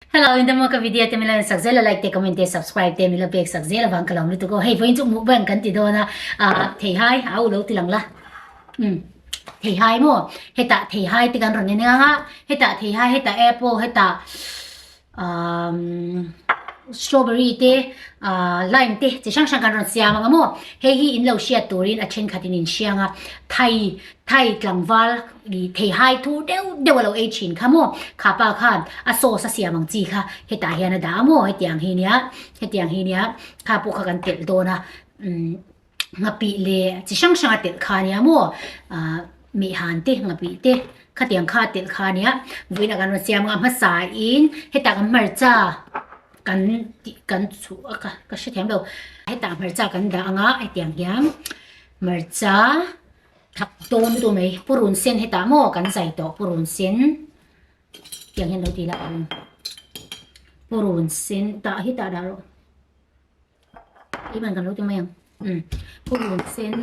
Hello in damo ka video te mila sak zel like te comment te subscribe te mila pek sak zel awang ka lawm lutuk aw hei vawiin chu mukbang kan ti dawn a ah theihai a u lo ti lang la um theihai maw hetah theihai te kan rawn en ang a hetah theihai hetah apple hetah um strawberry te ah lime te chi hrang hrang kan rawn siam ang a maw hei hi in lo hriat turin a thenkhat in in hriang a thai thai tlangval i theihai thur deuh deuh a lo ei thin kha maw kha pa khan a sauce a siam ang chi kha hetah hian a dah a maw hetiang hi nia hetiang hi nia kha pawh kha kan telh dawn a umm nghapih leh chi hrang hrang a telh kha nia maw ah mehhan te nghapih te khatiang kha a telh kha nia vawiinah kan rawn siam ang a hmasa in hetah kan hmarcha kan tih kan chhuh a ka ka hrethiam lo hetah hmarcha kan dah ang a hetiang hian hmarcha thak dawn lutuk mai purun sen hetah maw kan zai tawh purun sen tiang hian lo ti ila purun sen tah hi tah dah rawh. Ivan kan lo ti mai ang um purun sen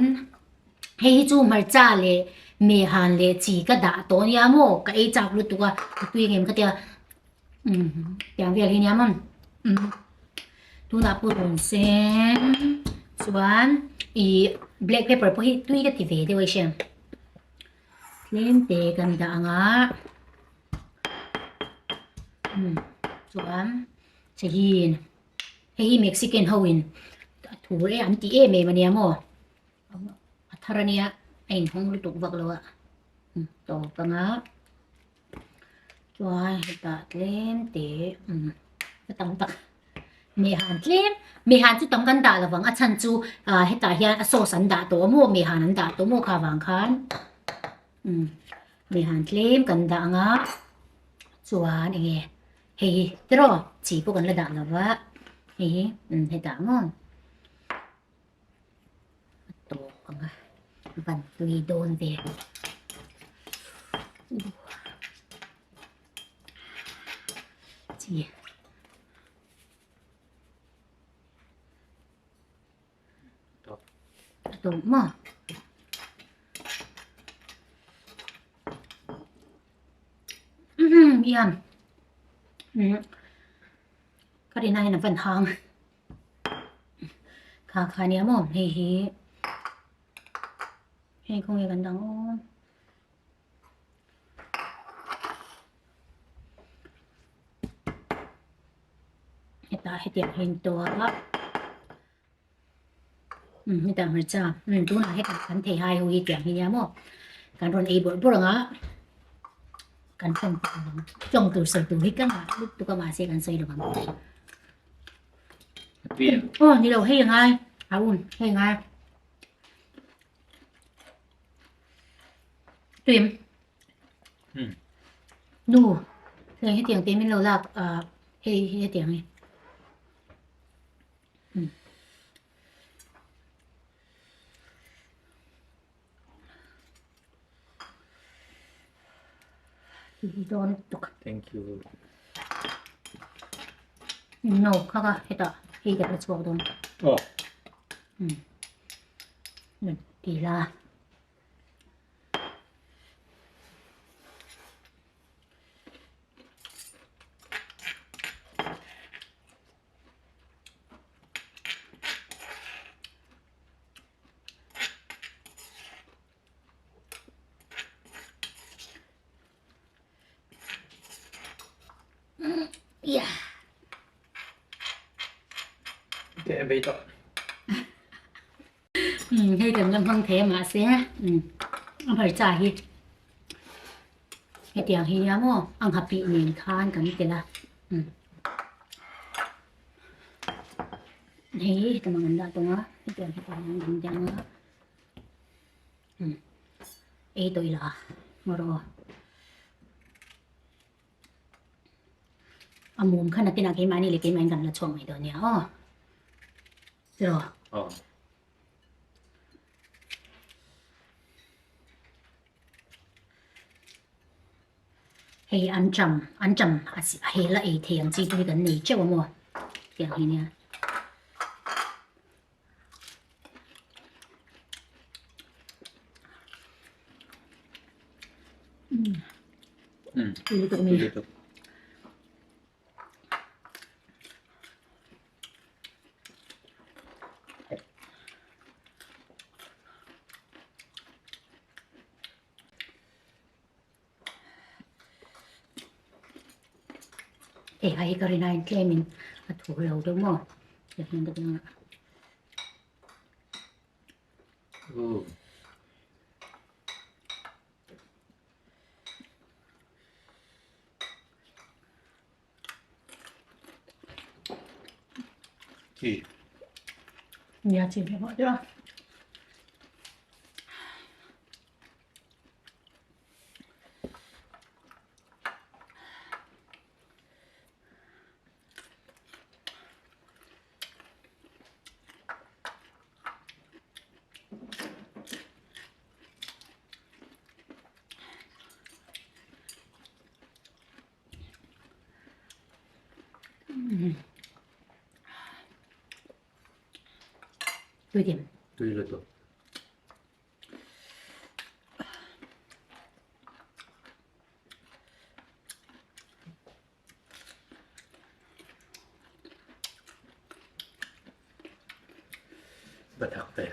hei hi chu hmarcha leh mehhan leh chi ka dah tawh ania maw ka ei chak lutuk a ka tui ang em ka tia um tiang vel hi ania maw um tunah purun sen chuan ih black pepper pawh hi tui ka ti ve deuh a i hria tlem te kan dah ang a um chuan chahin. Hei hi Mexican ho in a thur e an ti em em ania maw a thar ania a inhawng lutuk vak lo a tawp anga chuan hetah tlem te umm a tam tak mehhan tlem mehhan chu tam kan dah lovang a chhan chu ah hetah hian a sauce an dah tawh a maw mehhan an dah tawh maw kha vang khan umm mehhan tlem kan dah anga chuan eng nge. Hei hi tiraw chi pawh kan la dah lo va, hei hi umm hetah maw a tawp ang a, van tui dawn ve chi a tawp maw. Umm iam umm ka rin aiin a van hang kha kha nia maw hei hi hei khawnge kan dang aw hetah hetiang hian tuah umm hetah hmarcha umm tunah hetah kan thei hai ho hi tiang hi nia maw kan rawn ei bawrh bawrh ang a kan tawng tur ang tawng tur sawi tur hi ka ngah lutuk a mahse kan sawi lo ang aw ni lo hei a ngai a un hei a ngai tuim nu hei hetiang te min lo lak ah hei hetiang hi. Thank you. No, kha kha hetah hei ka la chhuak dawn. Oh. Ti la. Yeah. Teh bei tawh. Hei kan la hmang thei a mahse a hmarcha hi hetiang hi nia maw a nghapih nen khan kan tel a hei heta mang an dah tawng a hetiang hi kan an dah ang a ei tawh ila maw rawh aw. A mum khan a tinah keimahni leh keimahin kan la chhuak mai dawn nia aw. Tiraw? Aw. Hei an cham an cham a hel a ei thei ang chi te hi kan nei teuh a maw tiang hi nia. Tui lutuk a mi. Theihai hi ka rin aiin tlemin a thu lo deuh maw? Chi. Nia chi ve bawk deuh a. Tui dim. Tui lutuk. Batak te.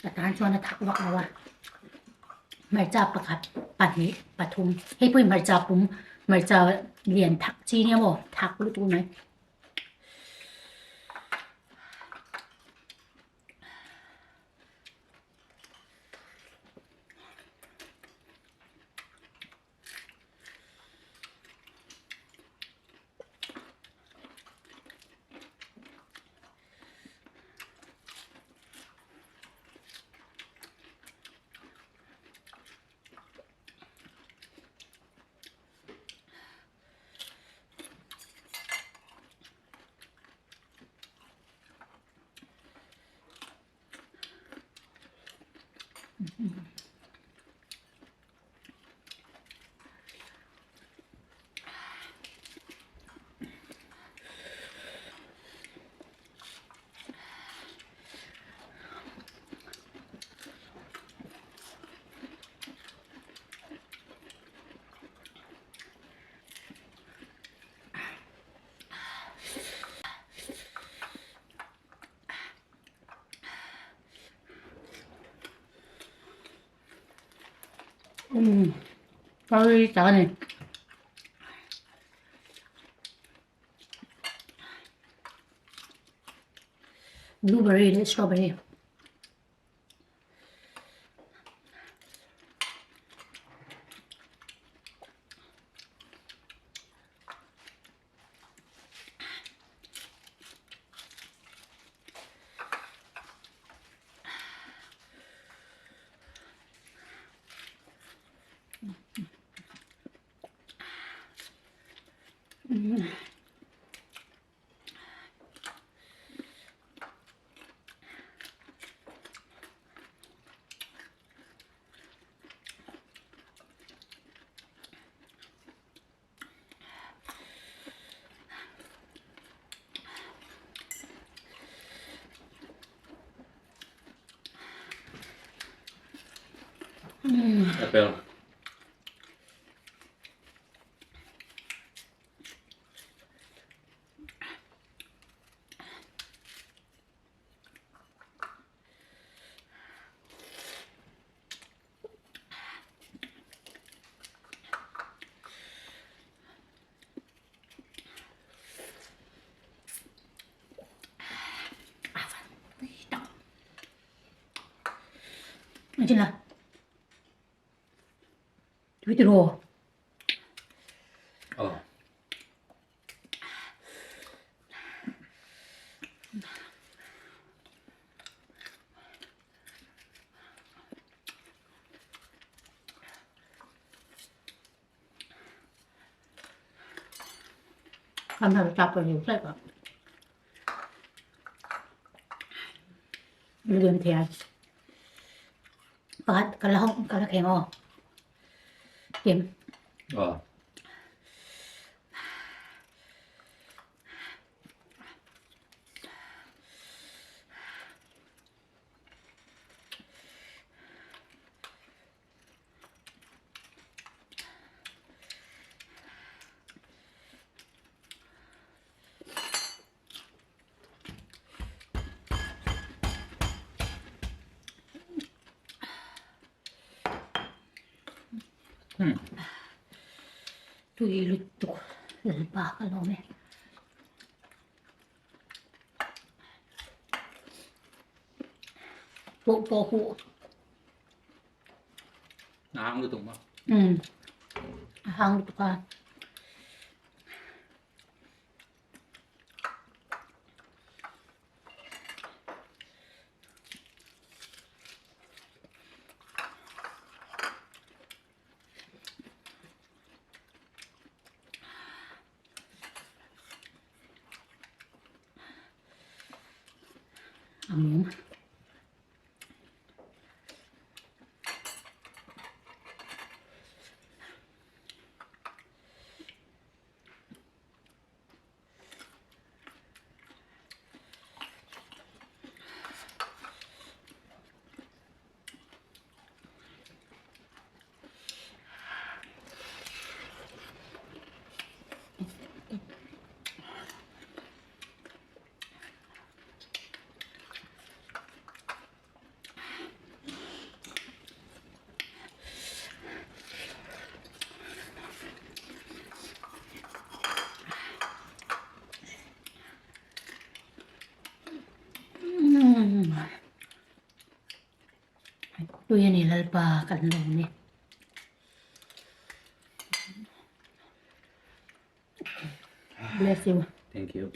A tan chuan a thak vak lo a, hmarcha pakhat pahnih pathum hei pawh hi hmarcha pum hmarcha lian thak chi nia maw thak lutuk mai. Umm pawii tak a ni. Blueberry leh strawberry. Apple. Chin la. Tui ti ro. Aw. Kan har ta pa yu sai pa. Lian thia. Pakhat ka la hong ka la kheng aw. Kim. Aw. Tui lutuk lalpa ka lawm e. Pawh pawh huh. A hang lutuk maw? Um. A hang lutuk a. A mum. Tui a ni Lalpa kan lawm e. Bless you. Thank you.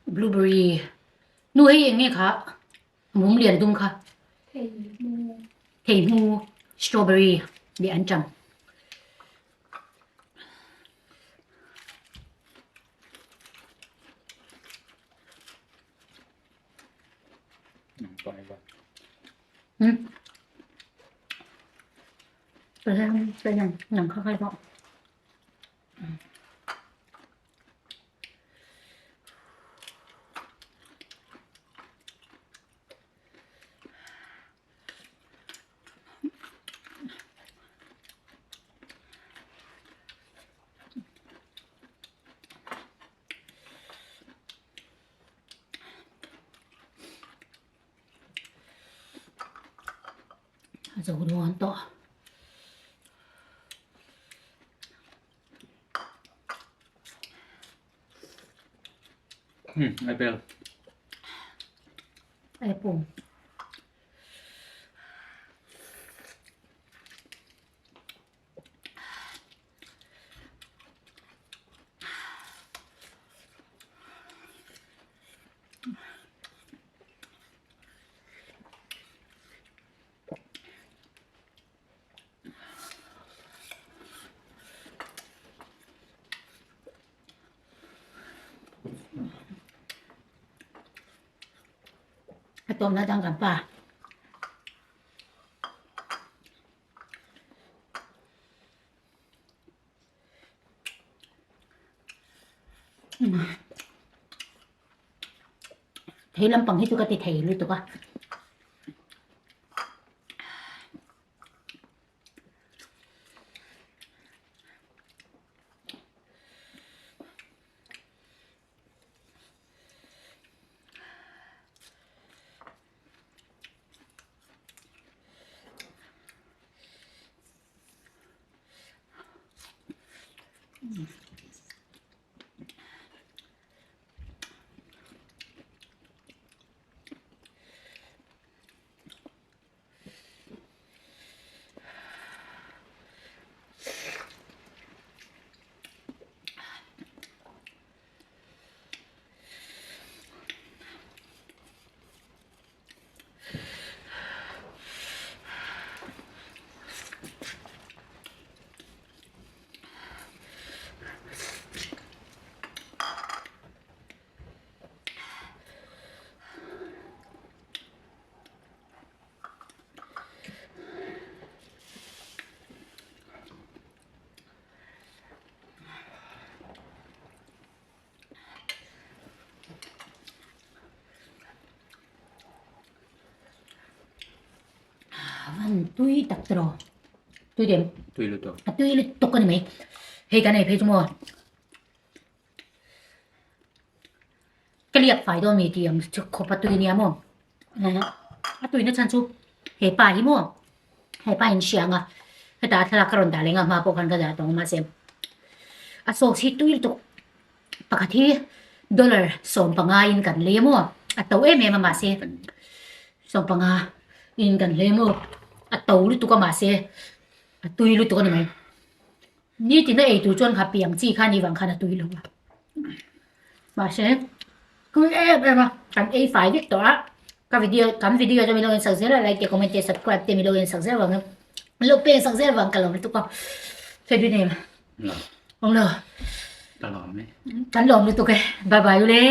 Blueberry nu hei eng nge kha mum lian dum kha thei hmu strawberry leh an chang. Nang kha khai bawk. A zo dawn tawh. Apple. Apple. A tawmna dang kan pa. Thei lampang hi chu ka ti thei lutuk a. Van tui tak te rawh. Tui dem. Tui lutuk. A tui lutuk a ni mai. Hei kan ei phei chu maw. Ka liak fai dawn mi tih ang chu khawp a tui nia maw. A tuina chhan chu he pa hi maw he pa in hria ang a heta thlalak ka rawn dah leh nghah hma pawh khan ka dah tawh ang mahse a sauce hi tui lutuk pakhat hi dollar 15 in kan lei a maw a to em em a mahse 15 in kan lei a maw a to lutuk a mahse a tui lutuk a ni mai. Nitin a ei tur chuan kha piang chi kha ni vang khan a tui lo a. Mahse, tui em em a, kan ei fai vek tawh a. Ka video, kan video chu milo en sak zel a, like te, comment te, subscribe te milo en sak zel vang in, milo peng sak zel vang ka lawm lutuk a. February name. Lo. Awm lo. Ka lawm e. Kan lawm lutuk e. Bye bye u le.